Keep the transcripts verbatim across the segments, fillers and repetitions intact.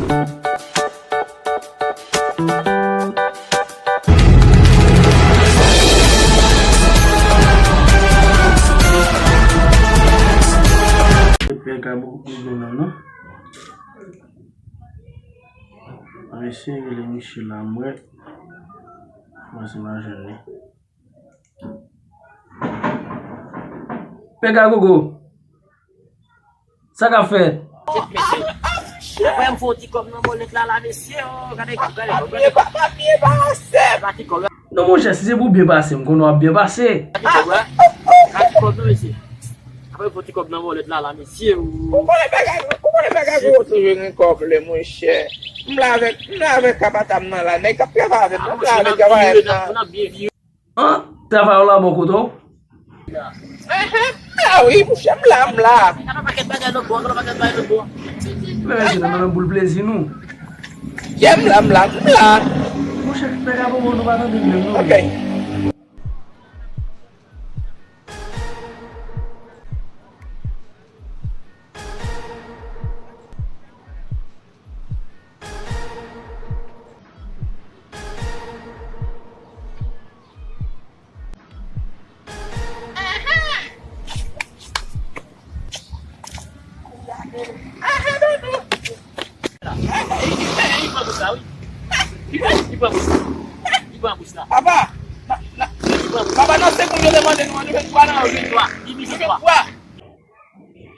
Pè Gabo Gogo nan non. Mwen eseye rele misye la, m wè. Mwen se mwen jwenn li. Pè Gabo Gogo. Sa k ap fèt? Mesye. Frè m fè yon ti kòb nan bòlèt la, la, mesye, oh, gade kòb, gade kòb, gade kòb. Pa byen pase. Gade ti kòb la. Non, monchè, si se pou byen pase, m konnen w ap byen pase. Gade ti kòb la. Gade ti kòb non, mesye. Apre fè yon ti kòb nan bòlèt la, la, mesye, oh. Ou konnen bagay, ou konnen bagay gwo toujou gen kòb, le monchè. M la avèk, m la avèk kapata m nan la, nèg k ap travay avè m, m la avèk travay nan. An, travay w la bò kote w? Enhen, m la wi, monchè, m la, m la. Gade yon pakèt bagay lòt bò, gade yon pakèt bagay lòt bò. Men mesye, nou nan boul plezi nou. Yeah, m la, m la, m la. Monchè, pè Gabo, nou pa tande menm non. Ok. Li pran bous la, wi. Li pran, li pran bous la. Li pran bous la. Papa, na, na, papa, nan segonn yo te mande nou an, nou jwenn twa nan yo, jwenn twa. Li jwenn twa.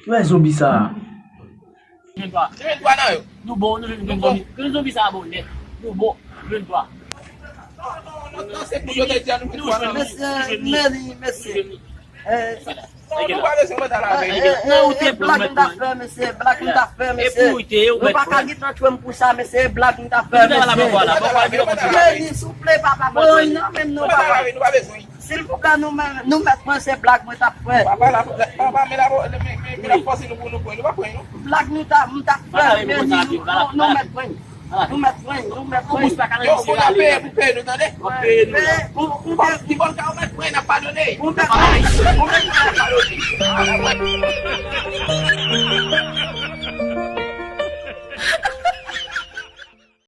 Ki wè zonbi sa a? Jwenn twa. Jwenn twa nan yo. Nou bon, nou jwenn zonbi. Jwenn zonbi sa a bon nèt. Nou bon, jwenn twa. Mesye, Meli, mesye. Eh, nou pa bezwen mèt al avè yo. Eh, eh, eh, blag nou t ap fè, mesye, blag nou t ap fè, mesye. Nou pa ka gentan tchwe m pou sa, mesye, blag nou t ap fè, mesye. Meli, souple, papa, pran nan men nou, papa. Silvouplè, nou mèt, nou mèt pran se blag mwen t ap fè. Papa la, papa, men la, men, men, men la fòse nou pou nou pran, nou pa pran, non. Blag nou ta, m t ap fè, men nou, nou, nou mèt pran. Nou mèt pran, nou mèt pran. Yo, kounye a peye pou peye nou, tande? W ap peye nou la. Peye, ou, ou, ou, ki bòn ka ou mèt pran, n ap padone. Ou mèt pran, ou mèt pran, n ap padone.